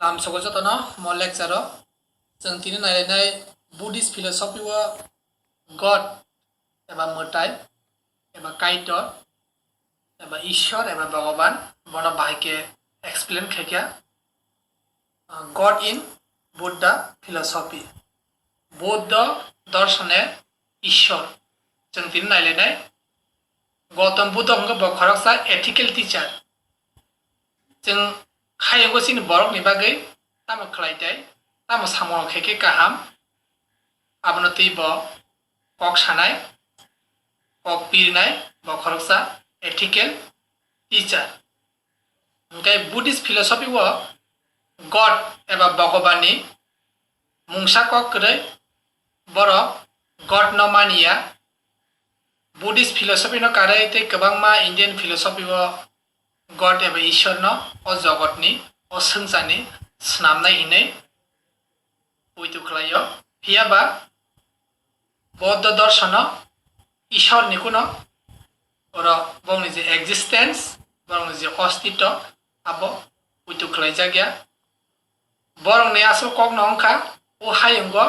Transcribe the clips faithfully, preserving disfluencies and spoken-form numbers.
Lamsogo jotono mo lecture o chwng tini nailainai Buddhist philosophy o God eba mwtai eba Kaitor eba Ishwar eba Bhogoban bono bahai khe explain khaikha. Uh, God in Buddha philosophy. Buddha dorshone Ishwar. Chwng tini nailainai Gautam Buddha hwnkhe bo khoroksa ethical teacher. Chwng hayungo chini borokni bagwi tamo khlai tai, tamo samung khe khe kaham, abono twi bo kok sanai, kok pirnai, bo khoroksa ethical teacher. Hwnkhe Buddhist philosophy o God eba Bhogoban ni mungsa kok kwrwi, borok God no maniya. Buddhist philosophy no karwi tei kwbangma Indian philosophy o God eba Ishwar no o jogotni, o swngcharni swnamnai hinwi poito khlaio. Phiya ba Bauddha dorsono Ishwar ni kuno oro bongni je existence, borokni je ostito abo poito khlaijakya. Borokni asol kokno wngkha o hayungo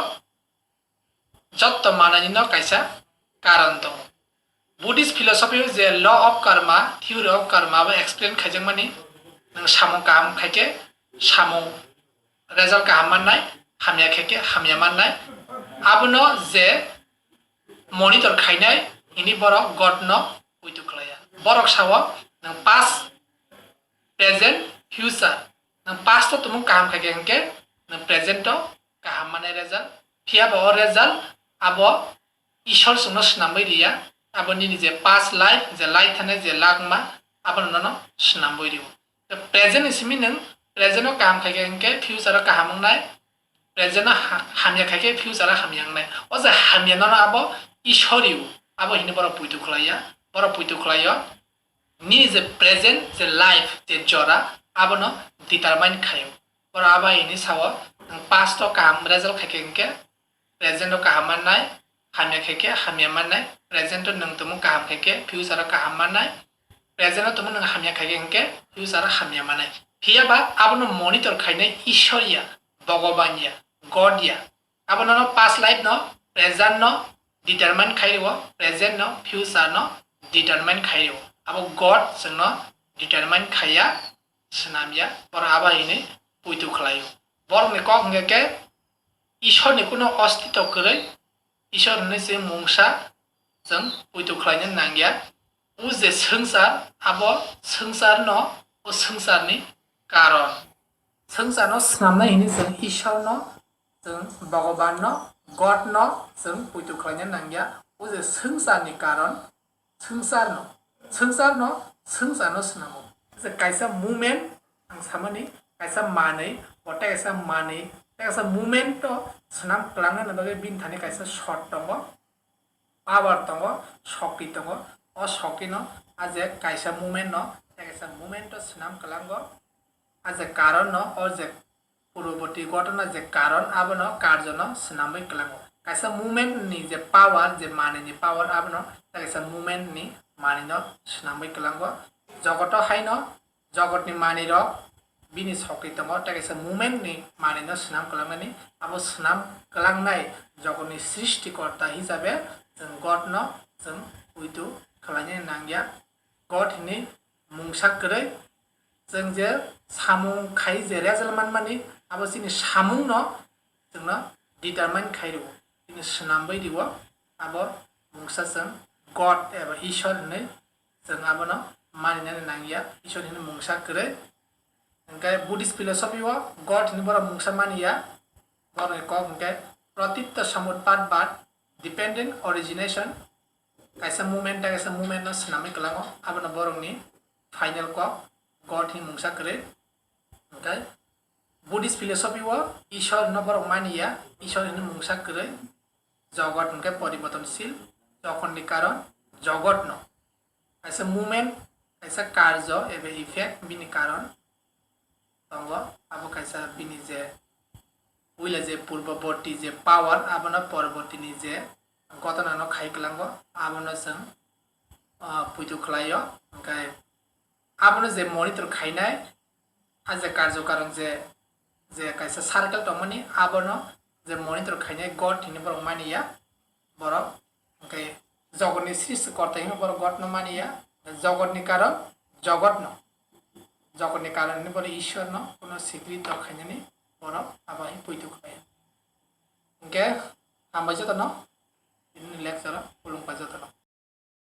jotto mananino kaisa karon tongo. Buddhist philosophy o je law of karma, theory of karma abo explain khaijakmani, nwng samung kaham khaikhe samung result kaham mannai, hamya khaikhe hamya mannai. Abono je monitor khainai hini borok God no poito khlaiya. Borok sao nwng past, present, future. Nwng past o tumung kaham khaikhe hwnkhe nwng present o kaham manai result. Phiya ba o result abo Ishwar chwngno swnamwi riya. Abo nini je past life, je lai thanai je lakma, abono nono swnamwi rio. Tei present ni simi nwng present o kaham khaikhe hwnkhe future o kaham wngnai, present o ha-, hamya khaikhe future o hamya wngnai. O je hamya nono abo Ishwar rio, abo hini borok poito khlaiya, borok poito khlaio. Nini je present, je life, je jora, abono determine khaio. Borok abo hini sao, nwng past o kaham result khaikhe hwnkhe, present o kaham mannai, hamya khaikhe hamya mannai, present o nwng tumung kaham khaikhe future o kaham mannai, present o tumung nwng hamya khaikhe hwnkhe future o hamya mannai. Phiya ba abono monitor khainai Ishwar ya, Bhogoban ya, God ya. Abono no past life no, present no determine khai rio, present no, future no determine khai rio. Abo God chwngno determine khaiya, swnamya, borok abo hini poito khlaio. Borokni kok hwnkhe khe Ishwar ni kuno ostito kwrwi, Ishwar hwnwi se mungsa chwng poito khlaina nangya. O je swngchar, abo swngcharno, o swngcharni karon. Swngcharno swnamnai hwnwi chwng Ishwarno, chwng Bhagwanno, Godno chwng poito khlaina nangya. O je swngcharni karon, swngcharno, swngcharno, swngcharno swnamo. Je kaisa movement, ang samani, kaisa manwi, o tei kaisa manwi, tei kaisa movement-o swnam kwlangnani bagwi bini thani kaisa shot tongo. Power tongo, shokti tongo. O shokti no a je kaisa movement no, tei kaisa movement o swnam kwlango. A je karon no, o je puroboti gotona je karon, abono karjo no swnamwi kwlango. Kaisa movement ni je power, je manwi ni power, abono tei kaisa movement ni manwi no swnamwi kwlango. Jogoto hai no jogotni manwirok bini sokti tongo, tei kaisa movement ni manwino swnam kwlangnani. Abo swnam kwlangnai jogotni srishtikorta hisabe chwng Godno chwng poito khlaina nangya. God hwnwi mungsa kwrwi, chwng je samung khai je result manmani, abo chini samungno chwngno determine khai rwo, chini swnamwi rwo. Abo mungsa chwng God eba Ishwar hwnwi chwng abono maninani nangya, Ishwar hwnwi mungsa kwrwi. Hwnkhe Buddhist philosophy o God hwnwi borok mungsa maniya, borokni kok hwnkhe pratitya samutpadbad, dependent origination, kaisa movement tei kaisa movement no swnamwi kwlango, abono borokni final kok God hwnwi mungsa kwrwi. Hwnkhe Buddhist philosophy o Ishwar hwnwi borok maniya, Ishwar hwnwi mungsa kwrwi. Jogot hwnkhe poribortonshil, jokhonni karon, jogotno. Kaisa movement, kaisa karjo eba effect bini karon tongo, abo kaisa bini je puila je purboborti je power, abono porobortini je gotonano khai kwlango, abono chwng, ah, poito khlaio. Hwnkhe abono je monitor khainai, a je karjo karon je, je kaisa circle tongmani, abono je monitor khainai God hinwi borok mani ya. Borok hwnkhe jogotni srishti korta hinwi borok Godno mani ya. Jogotni karon, jogotno, jogotni karon hinwi borok Ishwarno kuno sikri tok khainani borok abo hai poito khlai. Hwnkhe hambai jotono, tini lecture o khulumkha jotono.